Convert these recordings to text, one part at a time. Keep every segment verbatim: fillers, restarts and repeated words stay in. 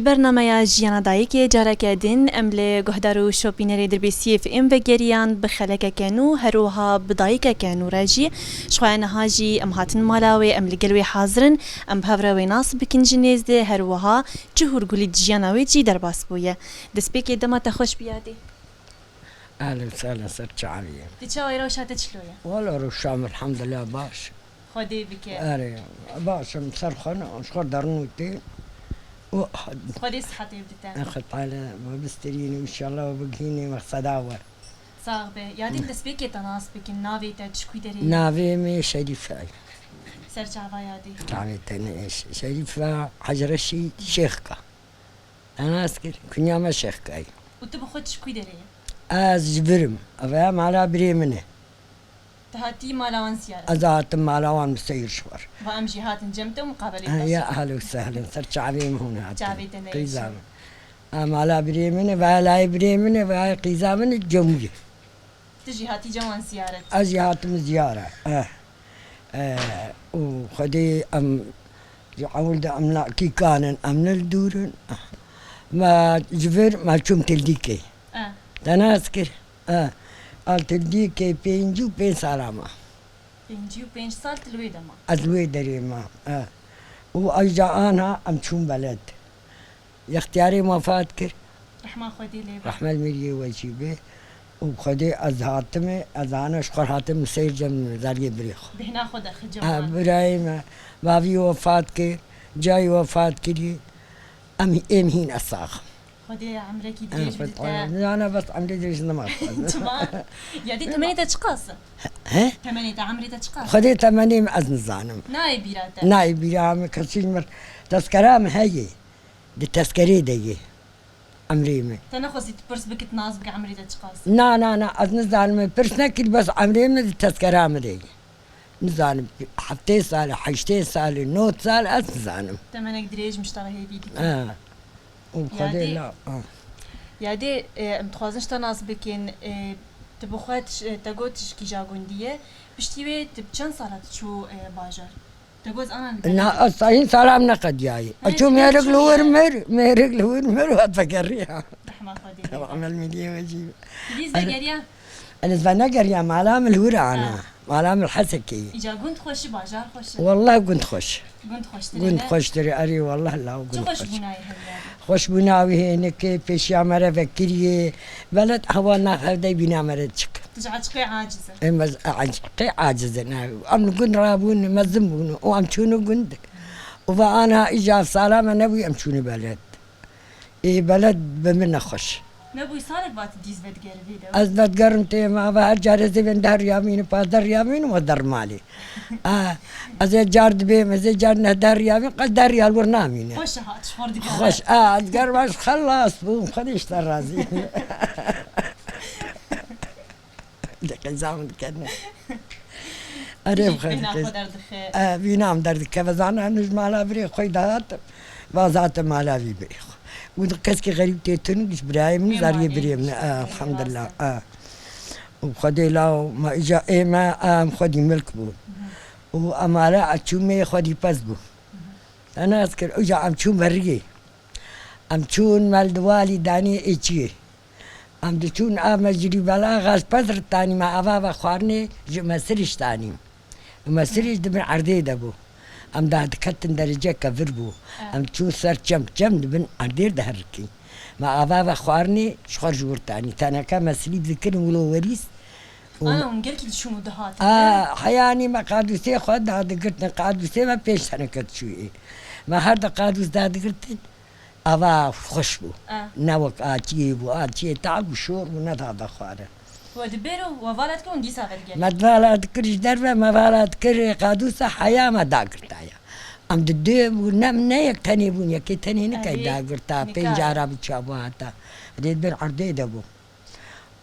Bernameya Jiyana Dayikê careke din em li guhdar û şopînerê Dirbêsiyê F M vegeriyan bi xelekeke nû, her wiha bi dayikeke nû re jî. Ji xwe niha jî em hatin mala wê, em li gel wê hazir in, em bi hev re wê nas bikin ji nêzdê, her wiha çi hûrgulî di jiyana wê jî derbas bûye. Destpêkê dema te xweş biyadê. Ehlen sehlen, ser çavê. Di çawa rewşa te çilo ye? Wala rewşa min elhamdulillah baş. Xwedê bike. Erê, baş im, ser xwe ne, ji xwe derin û tê. Û Xwedê sihetê bidite. Xwe Teala we bisterîne, înşallah we bigihîne mexseda we. Sax be. Yadî destpêkê te nas bikin, navê te, çi kû derê ye? Navê min Şerîf e. Ser çava yadî. Çavê te ne, Şerîf e, Hecreşî Şêxka. Te nas kir, kunya me Şêxkayî. Û tu bi xwe çi kû derê ye? Ez ji vir im. Eve mala birê min e. Tu hatî mala wan ziyaret? Ez hatim mala wan bi seyr ji xwe. Va em jî hatin cem te û muqabelê te. Ya ehlen sehlen, ser çavê min hûn hatin. Çavê te ne. Qîza min. A mala birê min e, va layê birê min e, va qîza min e, cem wî. Tu jî hatî cem wan ziyaret? Ez jî hatim ziyare. Eh. Eh, û Xwedê em ji ewil de em nakîkan in, em ne li dûr in. Me ji vir me çûm Tildîkê. Eh. Te nas kir. Eh. A Tildîkê pêncî û pênc sala me. Pêncî û pênc sal tu li wê de ma? Ez li wê derê me. Eh. Û aja anha em çûn beled. Yextiyarê wefat kir. Rehma Xwedê lê be. Rehme li mêriyê we jî be. Û Xwedê ez hatime, ez ana ji xwe hatim seyr cem zariyê birê xwe. Bêhna xwe derxe cem wan. Birayê me, bavî wefat kir, cayî wefat kirî. Em, êm hîn ez sax im. Xwedê emrekî dirêj bidite. Ana bes emrê dirêj nema xwe. Çima? Yadî temenê te çiqas e? He? Temenê te, emrê te çiqas e? Xwedê temenê min ez nizanim. Nayê bîra te? Nayê bîra min, kesî mir tezkera min heye. Di tezkerê de ye emrê min. Te nexwestî tu pirs bikî, tu nas bikî emrê te çiqas? Na, na, na, ez nizanim, min pirs nekir, bes emrê min di tezkera min de ye. Nizanim, heftê sal e, heştê sal e, nod sal e, ez nizanim. Temenek dirêj min ji te re hêvî dike. Ha. Û Xwedê Yadê, la, ha. Yadê, e, em dixwazin ji te nas bikin, e, tu bi xwe tiş-, e, te got tişkîja gundî ye. Piştî wê tu bi çend sala tu çû, e, bajar? Te got ana li Na, ez hîn salam neqediyayî. Ez çû mêrik li wir mir, mêrik li wir mir û ez vegeriya. Rehma Xwedê lê be. Emel miliyê we jî. Lîz vegeriya? Ez venegeriya, mala min li wir ana. Ha. Mala min li Hesekê. Îca gund xweş e, bajar xweş e? Wallah gund xweş. Gund xweştir e, ne? Gund xweştir e, erê wallah la gund xweş. Çi xweşbûna ye heye? Xweşbûna wî hênik e, pêşiya me re vekirî ye. Beled hewa nav hevdey bîna me re diçik. Tu ji eşqê aciz e. Em ez eşqê aciz in, ha. Em li gund rabûn, mezin bûn û em çûne gund. Û va ana îca sala me nebû em çûne beled. Ê beled bi min nexweş. Nebû salek va tu dîz vedigerî vê de? Ez vedigerim tê me, va her carê zêvên deh riyamîn û pazdeh riyamîn û me der malê. A, ez ê car dibêm, ez ê car neh deh riyamîn, qet deh riyal wir namîne. Xweş e ha, tu ji xwe digerî. Xweş, a, ez digerim ez xelas bûm, Xwedê ji te razî. Di qîza min dikene. Erê, bêhna xwe derdixe. E, bîna min derdikeve, zana, ez ji mala birê xwe dihatim. Vaz hatim mala vî birê xwe. Û di keskî xerîb tê tun, ji birayê min, zariyê birê min. E, elhamdulillah. E. Û Xwedê law, ma îca ê me, em xwedî milk bû. Û em mala, e, çûmê xwedî pez bû. Te nas kir, îca em çûn beriyê. Em çûn mel di walî danî ê çiyê. Em diçûn a me ji rîbela xaç pez re tanî me ava ve xwarinê ji mesirî ji tanî. Û mesirî ji di bin erdê de bû. Em da diketin dereceke vir bû. Em çûn ser çem, çem di bin erdê de herikî. Me ava ve xwarinê ji xwe ji wir tanî. Teneke mesirî dikirin wilo werîs. Û Ana, hûn gelkî diçûn û dihatin, ne? A, heyanî me qadûsê xwe da digirtin. Qadûsê me pênc teneke diçûyê. Me her di qadûs da digirtin. Ava xweş bû. E. Ne wek a çiyê bû, a çiyê ta bû, şor bû, ne da dixwarin. We dibêro, we vala dikir, hûn dîsa vedigerin? Me vala dikir ji derve, me vala dikir, qadûsa heya me dagirtaya. Em di dê bû, ne, ne yek tenê bûn, yekê tenê nikay dagirta, pênc ara bi çawa hata. Dê bin erdê de bû.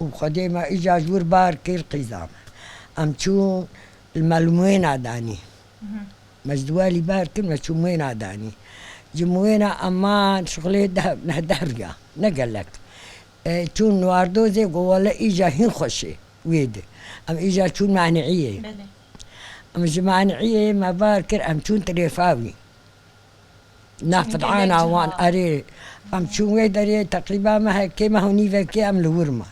Û Xwedê me îca ji wir bar kir qîza me. Em çûn li me li Muêna danî. Me ji Duwalî bar kir, me çû Muêna danî. Ji Muêna eman şixulê deh, neh deh riya, ne gelek. E, çûn Nuardozê, got, wele îca hîn xweş e, wê di. Em îca çûn Mani'iyê. Belê. Em ji Mani'iyê me bar kir, em çûn Tirêfawî. Nafit ana wan, erê. Em çûn wê derê teqrîba mehekê, meh û nîvekê em li wir man.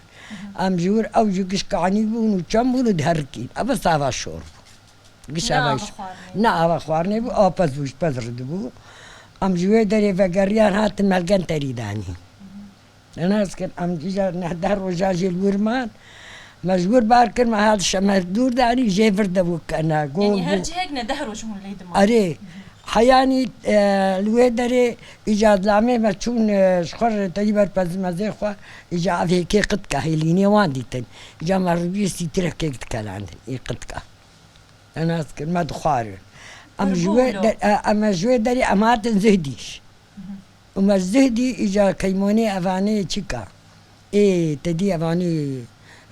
Em ji wir ew jî giş kanî bûn û çem bûn û diherikîn. Ev sava şor bû. Giş ava xwarinê. Ne ava xwarinê bû, a pez bû, ji pez ridibû. Em ji wê derê vegeriyan hatin Melgen Terî danî. Nas kir, em îcar neh deh roja jê li wir man. Me ji wir bar kir, me hat şemer dûr danî, jê vir de bû kena. Go, Yanî her go. Cihek ne deh roj hûn lê diman. Erê, heyanî, e, li wê derê îcar lamê me çûn, e, ji xwe re tedî ber pezimezê xwe, îcar ev hêkê qitka hêlînê wan dîtin. Îcar me rûbiyê sîtirekek dikelandin, ê qitka. Te nas kir, me dixwarin. Em ji wê der-, e, em ji wê derê em hatin Zihdîş. Û me Zihdî îca keymonê evanê çika. Ê, te dî evanê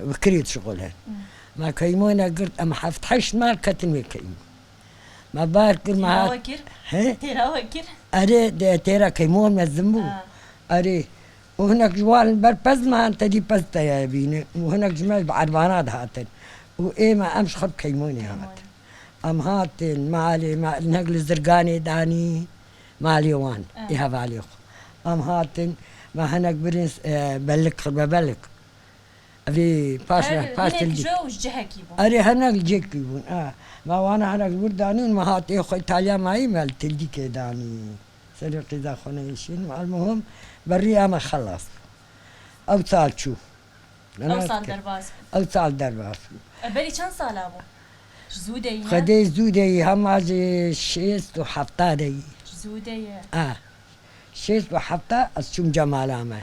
bi kirê dişixulin. Me keymone girt, em heft heşt mal ketin wê keymon. Me bar kir, me Têra hat. We kir? He? Têra we kir? Erê, de, têra keymon mezin bû. Ha. Erê. Û hinek ji wan li ber pez man, te dî pez te ye bîne. Û hinek ji me bi erbana dihatin. Û ê me em ji xwe bi keymonê hat. Em hatin malê me, hinek li zirganê danî malê wan, Eh. ê hevalê xwe. Em hatin, me hinek birin, e, belik, xirbe belik. Evê paş Her me, paş hinek tildî. Ji û ji cihekî bûn. Erê, hinek li cihekî bûn, eh. Me wana hinek li wir danî û me hat ê xwe Îtalya mayî me li tildîkê danî. Serê qîza xwe neyêşîn. Elmuhim, berî ya me xelas bû. Ew sal çû. Ew sal derbas bû. Ew sal derbas bû. E, berî çend sala bû? Ji zû de yî ne? Xwedê zû de yî, hema ji şêst û hefta de yî. Ji zû de ye. A. Şêst û hefta ez çûm Cemala me.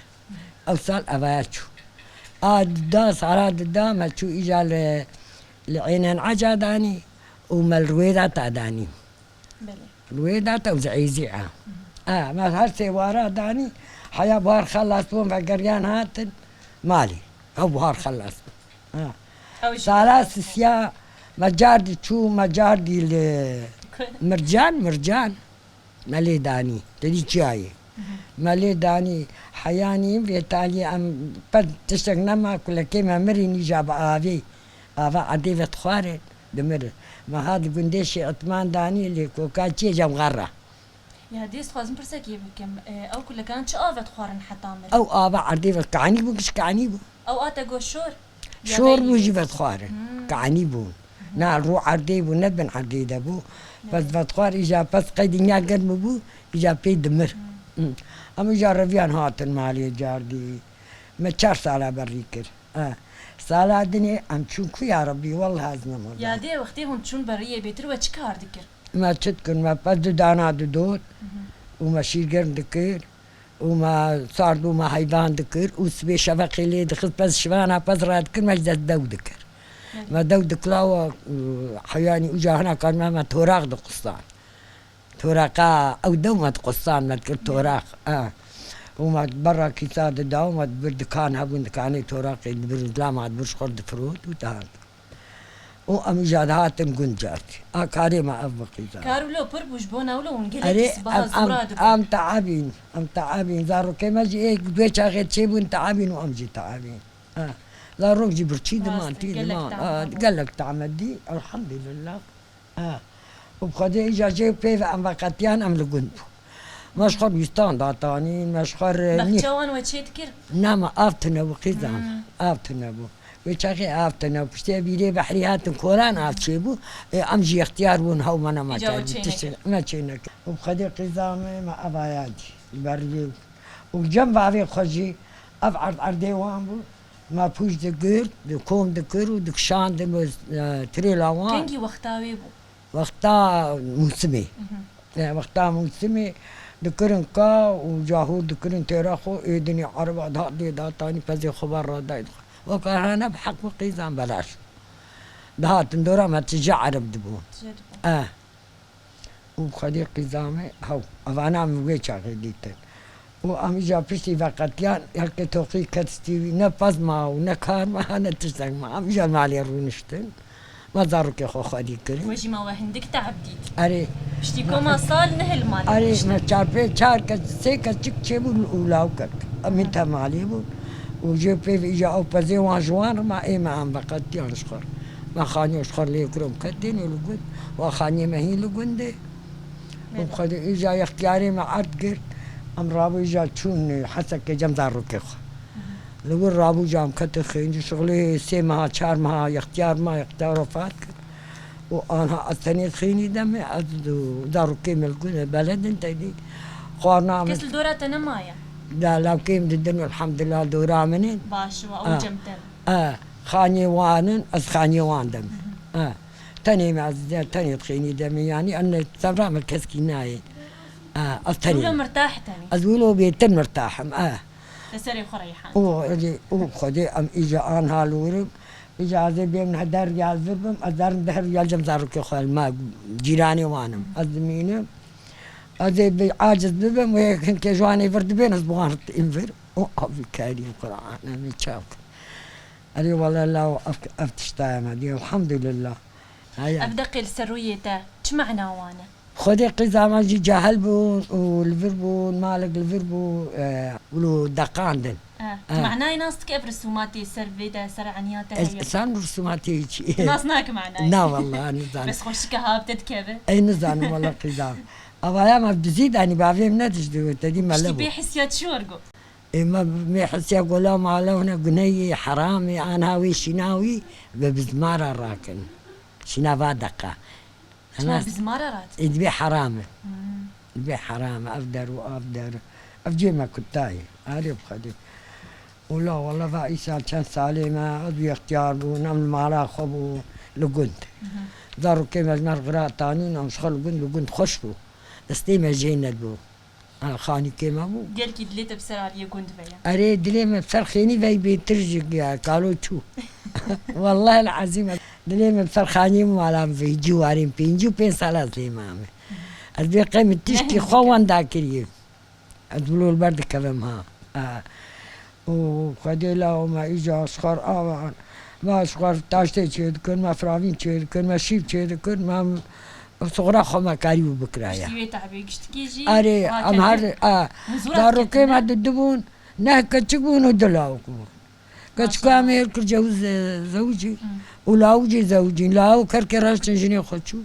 Ew sal evaya çû. A dida, sala dida me çû îca li, li Ênen Eca danî û me li Rwêda ta danî. Belê. Li wê de te û ji Êzî e. E, me her sê wara danî, heya buhar xelas bûn, vegeriyan hatin malê. Ew buhar xelas bûn. E. Ew jî Sala buhar sisiya me cardî çû, me cardî li Mircan, Mircan. Me lê danî. Te dî çiyayê. Me lê danî, heyanî vê talî em ped tiştek nema, kulekê me mirî nîja bi avê. Ava erdê vedixwarin, dimirin. Me hat gundê Şêxitman danî lê koka çê cem xerra. Ya dê dixwazim pirsekê bikim. E, ew kulekan çi av vedixwarin heta mirin? Ew ava erdê ve kanî bû, giş kanî bû. Ew a te got şor? Ya Şor bû jî vedixwarin. Hmm. Kanî bû. Na rû erdê bû, ne bin erdê de bû. Pes vedixwar, îja pes qey dinya germ bû, îja pê dimir. Hmm. Hmm. Em îja reviyan hatin malê cardî. Me çar sala berî kir. E, sala dinê em çûn ku ya Rebbî, wellah ez nemaze. Ya dê wextê hûn çûn beriyê bêtir we çi kar dikir? Me çi dikir? Me pez du dana didot û me şîrgerm dikir û me sard û me heyvan dikir û sibê şeveqê lê dixist, pez şivana pez radikir, me ji dest dew dikir. Evet. Me dew dikla we, heyanî uca hina kar me, me toraq diqustan. Toraqa ew dew me diqustan, me dikir toraq. A. Û me berra kîsa dida û me dibir dikan hebûn, dikanê toraqê dibir, zilama dibir ji xwe difirot û dihat. Û em îja dihatin gund cardî. A karê me ev bi qîza. Kar wilo pir bû ji bona wilo hûn gelekî Erê, sibaha em, em, zora dibûn. Em teabîn, em teabîn. Zarokê me jî ê wê çaxê çêbûn teabîn û em jî teabîn. A. Zarok jî birçî diman, Rast, tî gelek diman. A, tehme bû. Gelek tehme dî, elhamdulillah. Ha. Û bi Xwedê îca jê û pê ve em veqetiyan, em li gund bûn. Me ji xwe rûstan datanîn, me ji xwe re nî- Bexçe wan we çê dikir? Na, me av tune bû qîza me. Hmm. Av tune bû. Wê çaxê av tune bû. Piştî vîrê behrî hatin koran av çêbû. Ê, em jî extiyar bûn, hew me nema Îca we kerdî. Çê Tişt nekir. Me çê nekir. Û bi Xwedê qîza me, me evaya dî. Li ber vê. Û cem bavê xwe jî ev erd erdê wan bû. Me pûç digirt, dikom dikir û dikişandin bi, e, tirêla wan. Kengî wexta wê bû? Wexta mûsimê. Mhm. E, wexta mûsimê dikirin ka û cahûr dikirin têra xwe, ê dinê ereba dihat lê datanî pezê xwe ber radayî dixwe. Weka hene bi heq bi qîzan belaş. Dihatin dora me tije ereb dibûn. Tije dibûn. E. Û bi Xwedê qîza me, hew, evana min wê çaxê dîtin. Û em îja piştî veqetiyan, yekê toqî ket stî wî, ne pez ma û ne kar ma, ne tiştek ma. Em îja malê rûniştin. Me zarokê xwe xwedî kirin. We jî ma we hindik teab dît. Erê. Piştî koma sal neh li malê Erê, rûniştin. Me çar pê, çar kes, sê kes çik çêbûn û lawkek. Em hîn te malê bûn. Û jê pê ve îja ew pezê wan ji wan re ma ê me em veqetiyan ji xwe. Me xaniyo ji xwe lê kirom ketên û li gund. Wa xaniyê me hîn li gundê. Û xwedî îja yextiyarê me erd girt, em rabû îja çûn Hesekê cem zarokê xwe. Li wir rabû îja em ketin xênî, şixulê sê meha, çar meha yextiyar ma, yextiyar wefat kir. Û anha ez tenê xênî de me, ez û zarokê me li gund beledin tedî. Xwarina min Kes li dora te nemaye? Da lawkê min didin, elhamdulillah, dora min in. Baş, wa Ha. ew cem te ne. E, xaniyê wan in, ez xaniyê wan de me. E, tenê me, ez de, tenê dixênî de me, yanî em ne sevra me keskî nayê. E, ez tenê Wilo me. mirtah tenê. Ez wilo bêtir mirtah im, e. Te serê xwe reyhan. Û, û Xwedê em îja anha li wir im. Îja ez ê bêm ne der riyal vir bim, ez derim deh riyal cem zarokê xwe li me cîranê wan im. Ez dimînim. Ez ê bi aciz bibim, wê hinkê ji wan ê vir dibên, ez bi wan ê vir. O avî kerîm Qur'an, em ê çaw kin. Erê wele law ev, ev tişta ye me dî, elhamdulillah. Haya. Ev deqê li ser rûyê te çi mena wan e? Xwedê qîza me jî cahil bûn û li vir bûn, malek li vir bû, e, wilo deqandin. E, tu E. manayê nas dike ev risûmatê ser vê de, ser eniya te Ez heye? San risûmatê çi? Tu nas nake manayê? Na, wallah, nizanim. Bes xweşike ha bi te dikeve? Ey, nizanim, wallah, qîza. Avaya me dizî danî, bavê min nedijdi, te dî mele Piştî bû. Pê hisiya çi wergo? Ê me, me hisiya gola mala hûne guneyê, heramê, anha wê şîna wî ve bizmara rakin. Şîna va deqa. Çima bizmara rat? Ê dibê heram e. Hmm. Dibê heram e, ev der û ev der. Ev cê me kutayê. Erê bi Xwedê. Ula wala va îsal çend salê me, ez û yextiyar bûn, em li mala xwe bû li gund. Mhm. Zarokê me ji me re xirat anîn, em ji xwe li gund, li gund xweş bû. Destê me jê nedibû. Ha, xanîkê me bû. Gelkî dilê te bi ser aliyê gund ve ye. Erê, dilê me bi ser xênî ve bêtir ji ya, kalo çû. Wallahil ezîm, dilê me bi ser xanî mala min ve, ciwarên pêncî û pênc sala ez lê mame. Ez bê qey min tiştî Nehîn xwe dike. wenda kiriye. Ez wilo li ber dikevim ha. Ha. Û Xwedê la me îca ji xwe re ava, me ji xwe re taştê çêdikir, me firavîn çêdikir, me şîv çêdikir, me, me suxura xwe me karîbû bikiraya. Piştî wê tehbê giştikî jî Erê, em raketin. her, a, Huzura zarokê diketin, me ne? didibûn, neh keçik bûn û du lawik bûn. Keçika Maşallah. em ê kir cewz, e, zewicî Hmm. û lawicî zewicîn. Lawik her ke raştin jinê xwe çû.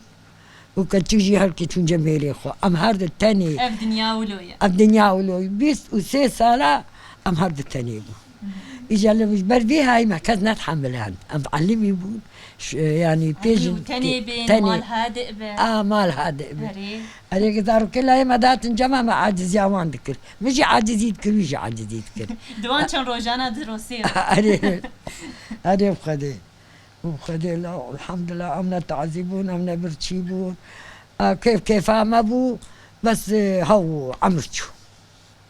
Û keçik jî her ke çûn cem mêrê xwe. Em her du tenê. Ev dinya wilo ye. Ev dinya wilo ye. Bîst û sê sala em her du tenê bûn. Hı hı. Îca li ber vê hayî me kes netihemiland. Em elimî bûn. Ş-, yanî Elimî pêjin û tenê bên, tenê. mal hadi be. A, mal hadi be. Erê. Erê, zarokê layê me datin cema me aciziya wan dikir. Min jî acizî dikir, wî jî acizî dikir. Diwan çend rojana di rosê. Erê. Erê bi Xwedê. Û Xwedê la, elhamdulillah, em ne tazî bûn, em ne birçî bûn. A, kêf kêfa me bû, bes, e, hew emir çû.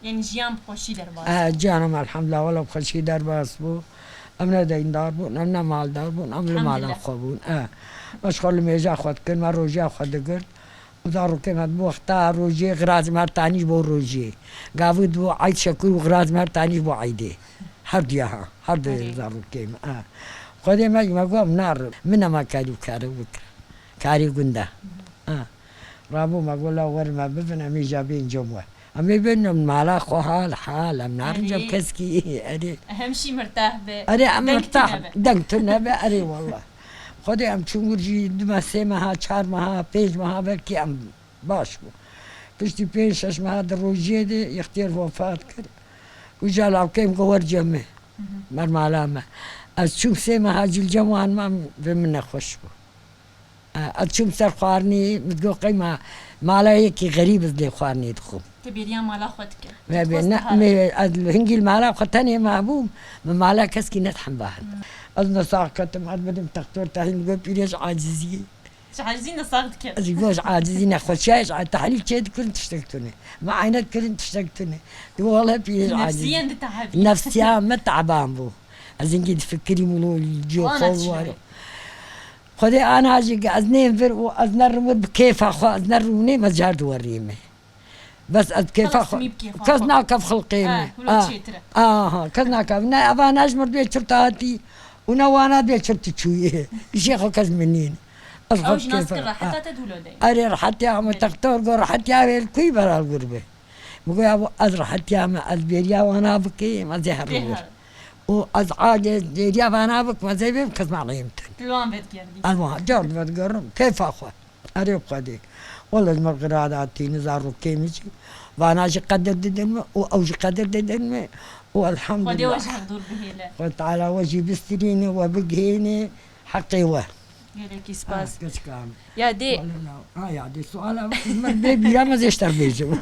Yanî jiyan bi xweşî derbas E, bû. Jiyan em elhamdulillah, wela bi xweşî derbas bû. Em ne deyndar bûn, em ne maldar bûn, em li mala Elhamdulillah. xwe bûn. E, me ji xwe li mêja xwe dikin, me rojiya xwe digirt. Zarokê me di bo wexta rojê, xiraz me her tanî ji bo rojê. Gavû di bo eyd şekur û xiraz me her tanî ji bo eydê. Her duya ha, her du Erê. zarokê me. Ha. Xwedê me, me got, em nar, min nema karî û karî bikir. Karî gunda. Ha. Rabû me got, la wer me bibin, em ê ja bên cem we. Em ê bên em mala xwe hal, hal, em narin cem Erê. keskî. Erê. Hem şî mirtah be. Erê, em Deng mirtah, tune be. deng tune be, erê wallah. Xwedê em çûn wir jî du me, sê meha, çar meha, pênc meha belkî em baş bû. Piştî pênc şeş meha di rojiyê de yextiyar wefat kir. Û ja lawkê min got wer cem me. Hı hı. Mer mala me. Ez çûm sê meha jî li cem wan mam ve min nexweş bû. E, ez çûm ser xwarinê, min got qey ma mala yekî xerîb ez lê xwarinê dixwim. Te bêriya mala xwe dikir. Me Te bê, dixwest ne, dihare. me, ez li hingî li mala xwe tenê mabûm, min mala keskî nedihem bahin. Hmm. Ez nesax ketim, ez bidim textor tehlîl, min got pîrê ji aciziyê. Ji acizî nesax dikir. Ez ji bo ji acizî nexweşiya ji a-, tehlîl çê dikirin tiştek tune. Me eynet kirin tiştek tune. Di wele pîrê ji acizî. Nefsiyen di tehabî. Nefsiya me teban bû. Ez hingî difikirîm û cî Wana xwe çi ware. Xwedê ana jî ez nêm vir û ez nerim wir bi kêfa xwe, ez nerim nêm ez car diwerîme. Bes ez kêfa Xelas, xwe, mi bi kêfa kes xwe. nakev xilqê Ha, me. wilo Ha. çêtir e. Aha, kes nakev. Ne eva ne ji mir dibê çirta hatî û ne wana dibê çirti çûyê. Îşê xwe kes min nîn. Ez Ew xwe ji nas kêfa. kir reheta Ha. te dûlo de. Erê rehetiya me Erê. textor got rehetiya wê li kuyî beral wir be. Min got ya bu ez rehetiya me, ez bêriya wana bikêm, ez ê herim Dê wir. her. Û ez a dê-, dêriya vana bikim, ez ê bêm kes malê min tun. Tu wan vedigerî. Ez wan car vedigerim, kêfa xwe. Erê bi Xwedê. Wele ji me qira datî, nizarokê min jî vana jî qedir didin me û ew jî qedir didin me û Xwedê we elhamdulillah. Ji hev dûr bihêle. Xwe Teala we jî bistirîne, we bigihêne heqê we. Gelekî spas. Ha, keçika min. Ya dê. Wele na, ha, ya dê suala min bê bîra me zêşter bêjim.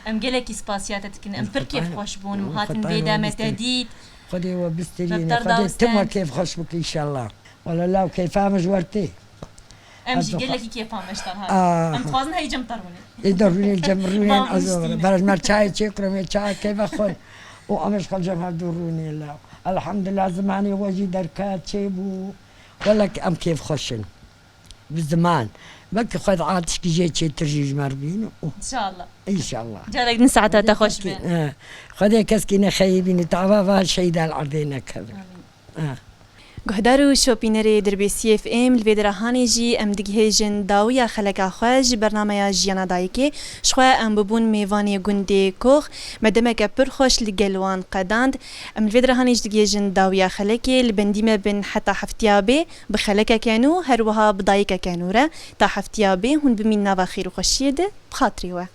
Em gelekî spasiya te dikin. Em pir kêfxweş bûn û hatin vê demê te dît. Xwedê we bistirîne. Xwedê tim we kêfxweş bike înşallah. Wele law keyfa min ji we tê. Em jî gelekî kêfa me ji te re hat. Aa. Em dixwazin hey cem te rûnê. Ê de rûnê cem rûnê. Bavê ez rûnê. Berez mer çayê çê kirim, ê çayê keyfa xwe. Û em ji xwe cem hevdû rûnê law. Elhamdulillah zimanê we jî derket çêbû. Wele em kêfxweş in. Bi ziman. Belkî xwe di a tişkî jê çêtir jî ji me re bîn. Û înşallah. Înşallah. Carek din saeta te xweş be. He. Xwedê keskî nexeyîbînî, tava va şehîda li erdê nekevin. Amîn. He. Guhdar û şopînerê Dirbêsiyê F M, li vê dirahanê jî em digihêjin dawiya xeleka xwe ji bernameya Jiyana Dayikê. Ji xwe em bibûn mêvanê gundê Kox. Me demeke pir xweş li gel wan qedand. Em li vê dirahanê jî digihêjin dawiya xelekê. Li bendî me bin heta heftiya bê. Bi xelekeke nû, her wiha bi dayikeke nû re. Ta heftiya bê hûn bimîn nava xêr û xweşiyê de, bi xatirê we.